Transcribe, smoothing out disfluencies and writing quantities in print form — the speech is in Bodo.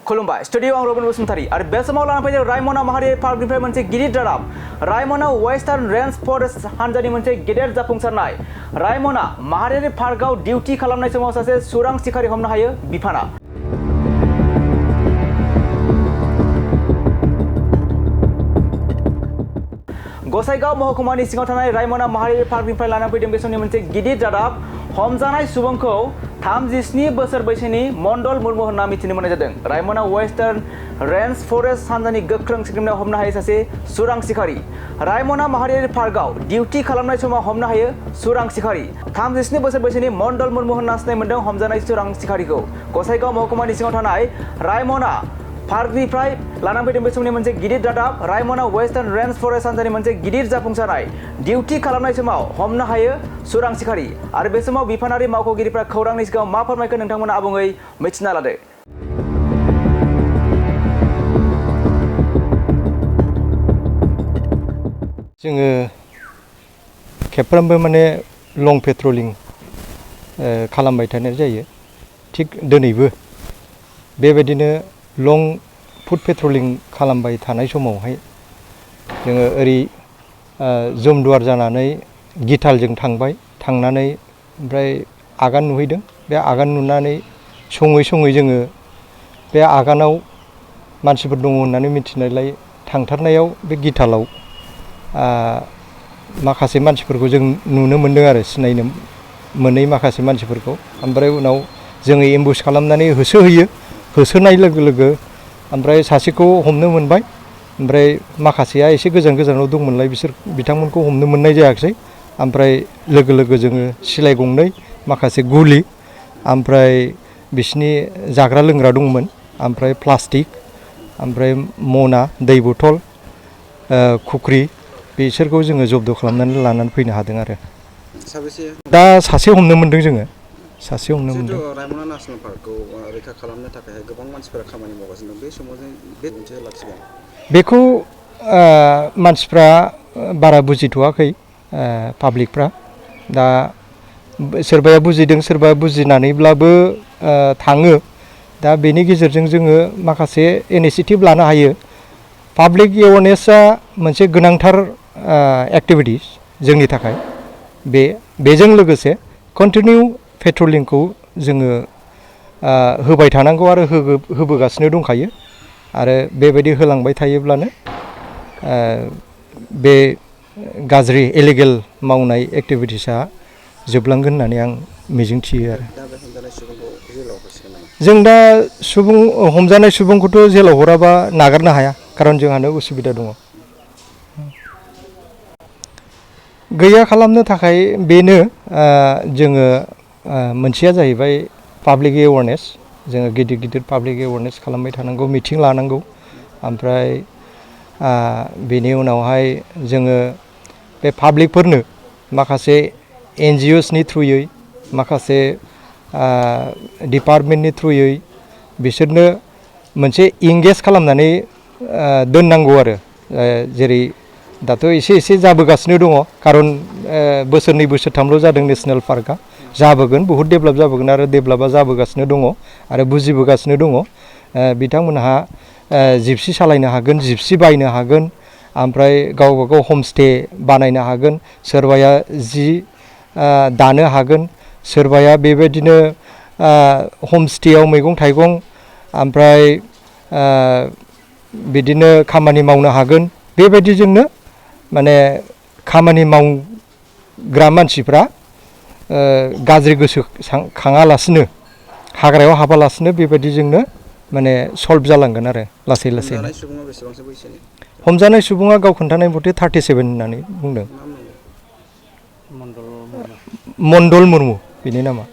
खुलुमबाय स्टुडियो आं रबिन बसुमतारी आरो बे समाव लाना फैदों रायमना माहारियारि पार्कनिफ्राय मोनसे गिदिर रादाब रायमना वेस्टार्न रेन्ज फरेस्ट हानजानि मोनसे गेदेर जाफुंसारनाय रायमना माहारियारि पार्कआव डिउटि खालामनाय समाव सासे सुरां सिखारि हमनो हायो बिफाना गसाइगाव महकुमानि सिङाव थानाय रायमना माहारियारि पार्कनिफ्राय लाना फैदों बे समनि मोनसे गिदिर रादाब हमजानाय सुबुंखौ 37 बोसोर बैसोनि मंडल मुर्मु होनना मिथिनो मोननाय जादों रायमना वेस्टार्न रेन्ज फरेस्ट हानजानि गोख्रों सिगांनायाव हमनो हायो सासे सुरां सिखारि रायमना माहारियारि पार्कआव डिउटि खालामनाय समाव हमनो हायो सुरां सिखारि 37 बोसोर बैसोनि मंडल मुर्मु होनना सिनाय मोनदों हमजानाय सुरां सिखारिखौ गसाइगाव महकुमानि सिङाव थानाय रायमना पार्कनिफ्राय लाना फैदों बे समनि मोनसे गिदिर रादाब रायमना वेस्टार्न रेन्ज फरेस्ट हानजानि मोनसे गिदिर जाफुंसारनाय डिउटि खालामनाय समाव हमनो हायो सुरां सिखारि आरो बे समाव बिफानारि मावख'गिरिफ्रा खौरांनि सिगाङाव मा फोरमायखो नोंथांमोना आबुङै मिथिना लादो जोङो खेबफ्रोमबो माने लं पेट्रलिं खालामबाय थानाय जायो थिग दिनैबो बेबायदिनो लं फुट पेट्रलिं खालामबाय थानाय समावहाय जोङो ओरै जमदुवार जानानै गितालजों थांनानै ओमफ्राय आगान नुहैदों बे आगान नुनानै सङै जोङो बे आगानाव मानसिफोर दङ होननानै मिथिनायलाय थांथारनायाव बे गितालाव माखासे मानसिफोरखौ जों नुनो मोनदों आरो सिनायनो मोनै माखासे मानसिफोरखौ ओमफ्राय उनाव जोङो एम्बुस खालामनानै होसोनाय लोगो लोगो ओमफ्राय सासेखौ हमनो मोनबाय ओमफ्राय माखासेया एसे गोजानाव दंमोनलाय बिथांमोनखौ हमनो मोननाय जायाखिसै ओमफ्राय लोगो जोङो सिलाइ गंनै माखासे गुलि ओमफ्राय बिसिनि जाग्रा लोंग्रा दंमोन ओमफ्राय प्लास्टिक ओमफ्राय मना दै बथल खुख्रि बिसोरखौ जोङो जब्द खालामनानै लानानै फैनो हादों आरो दा सासे हमनो मोनदों जोङो सासे हमनो मोनदों रायमना नेसनेल पार्कखौ रैखा खालामनो थाखाय गोबां मानसिफोरा खामानि मावगासिनो दं बे समाव जों बे मोनसे लाखिगोन बेखौ मानसिफ्रा बारा बुजिथ'वाखै पाब्लिकफ्रा दा सोरबाया बुजिदों सोरबाया बुजिनानैब्लाबो थाङो दा बेनि गेजेरजों जोङो माखासे इनिशिएटिभ लानो हायो पाब्लिक एवारनेसआ मोनसे गोनांथार एक्टिभिटिस जोंनि थाखाय बेजों लोगोसे कन्टिनिउ पेट्रलिंखौ जोङो होबाय थानांगौ आरो होबोगासिनो दंखायो आरो बेबायदि होलांबाय थायोब्लानो बे गाज्रि इलिगेल मावनाय एक्टिभिटिसा जोबलांगोन होननानै आं मिजिंथियो आरो जों दा हमजानाय सुबुंखौथ' जेलाव हराबा नागारनो हाया खारन जोंहानो उसुबिदा दङ गैया खालामनो थाखाय बेनो जोङो मोनसेया जाहैबाय पाब्लिक एवारनेस जोङो गिदिर पाब्लिक एवारनेस खालामबाय थानांगौ मिटिं लानांगौ ओमफ्राय बेनि उनावहाय जोङो बे पाब्लिकफोरनो माखासे NGOsनि थ्रुयै माखासे डिपार्टमेन्टनि थ्रुयै बिसोरनो मोनसे इंगेज खालामनानै दोननांगौ आरो जेरै दाथ' एसे जाबोगासिनो दङ खारन बोसोरनै बोसोरथामल' जादों नेसनेल पार्कआ जाबोगोन बहुद डेभेलप जाबोगोन आरो डेभेलपआ जाबोगासिनो दङ आरो बुजिबोगासिनो दङ बिथांमोनहा जिपसि सालायनो हागोन जिपसि बायनो हागोन ओमफ्राय गावबा गाव हमस्टे बानायनो हागोन सोरबाया जि दानो हागोन सोरबाया बेबायदिनो हमस्टेयाव मैगं थाइगं ओमफ्राय बिदिनो खामानि मावनो हागोन बेबायदिजोंनो माने खामानि मावग्रा मानसिफ्रा गाज्रि गोसो खाङालासिनो हाग्रायाव हाबालासिनो बेबायदिजोंनो माने सल्भ जालांगोन आरो लासै हमजानाय सुबुङा गाव खोन्थानाय मथे 37 होननानै बुंदों मंडल मुर्मु बेनि नामा